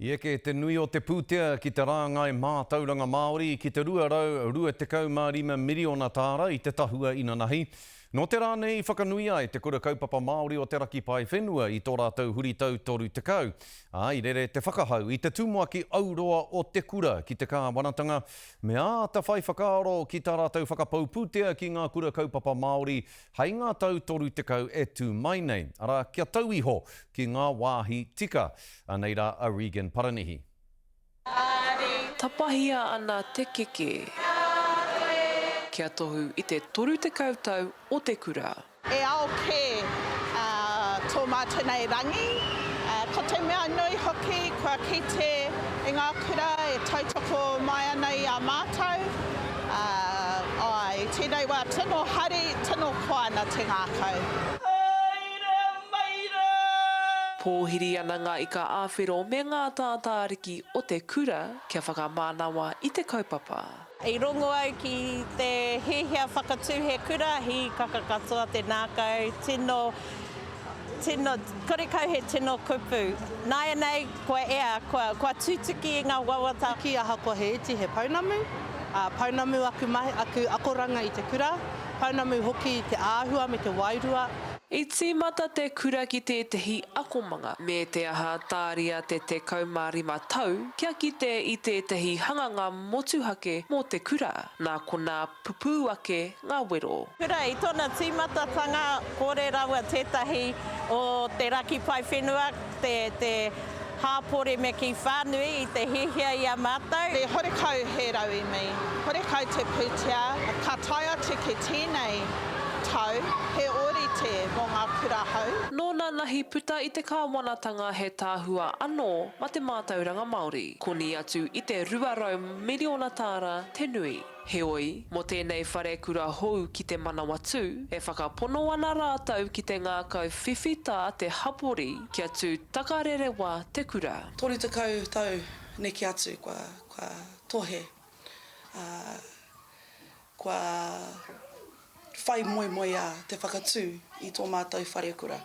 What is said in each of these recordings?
I eke te nui o te pūtea ki te rāngai mātauranga Māori ki te 225 miriona tāra i te tahua inanahi. Nō te rā nei i whakanui ai Te Kura Kaupapa Māori o Te Raki Paewhenua i tō rātou huritau 30, ā, i rere te whakahau i te tumuaki auroa o te kura ki te kāwanatanga me āta whai whakaaro ki tā rātou whakapau pūtea ki ngā kura kaupapa Māori hei ngā tau 30 e tū mai nei, arā, kia tau iho ki ngā wāhi tika. Anei rā a Regan Paranihi. Tapahia ana te keke. Kia tohu i te 30 tau o te kura. E ao kē tō mātou nei rangi. Ko te mea nui hoki kua kite i ngā kura e tautoko mai ana i a mātou. Āe, i tēnei wā tino hari, tino koa ana te ngākau. Haere mai rā! Pōhiri ana ngā ika ā-whero me ngā tātāriki o te kura kia whakamānawa i te kaupapa. I rongo au ki te hiahia whakatū he kura, hīkaka katoa te nākau, tino, tino, korekau he tino kupu. Nāianei, kua ea, kua, kua tutuki i ngā wawata. Ki ahakoa he iti he pounamu, ā, pounamu aku mahi, aku akoranga i te kura, pounamu hoki te āhua me te wairua. I tīmata te kura ki tētehi akomanga, me te aha tāria te 15 tau kia kite i tētehi hanganga motuhake mō te kura, nā konā pupū ake ngā wero. Kura i tōna tīmatatanga, kore rawa tētahi o te raki paewhenua, te, te hāpori me kī whānui i te hiahia i a mātou. Me horekau he rauemi, horekau te pūtea, ka tae atu ki tēnei tau he ōrite mō ngā kura hou. Nō nanahi puta i te kāwanatanga he tahua anō ma te mātauranga Māori, koni atu i te 200 miriona tāra te nui. Heoi, mō tēnei wharekura hou ki Te Manawatū, e whakapono ana rātou ki te ngākau whiwhita te hapori kia tū takarerewa te kura. 30 tau neke atu kua, kua tohe, ā, kua whai moemoeā te whakatū i tō mātou wharekura.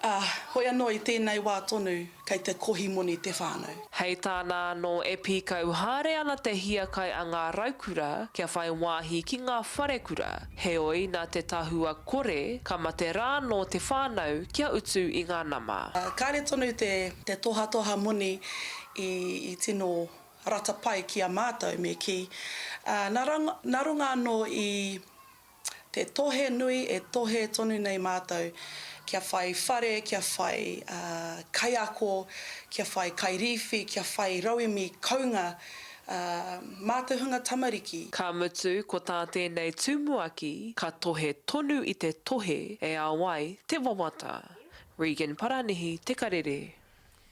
Ā, hoi anō i tēnei wā tonu kei te kohi moni te whānau. Hei tāna anō e pīkau haere ana te hiakai a ngā raukura kia whai wāhi ki ngā wharekura, heoi nā te tahua kore ka mate rā anō te whānau kia utu i ngā nama. Kāre tonu te tohatoha moni i tino rata pai ki a mātou me kī, ā, nā runga anō i te tohe nui e tohe tonu nei mātou kia whai whare, kia whai kaiako, kia whai kairīwhi, kia whai rauemi kounga mā te hunga tamariki. Ka mutu, ko tā tēnei tumuaki, ka tohe tonu i te tohe e ao ai te wawata. Regan Paranihi, Te Karere.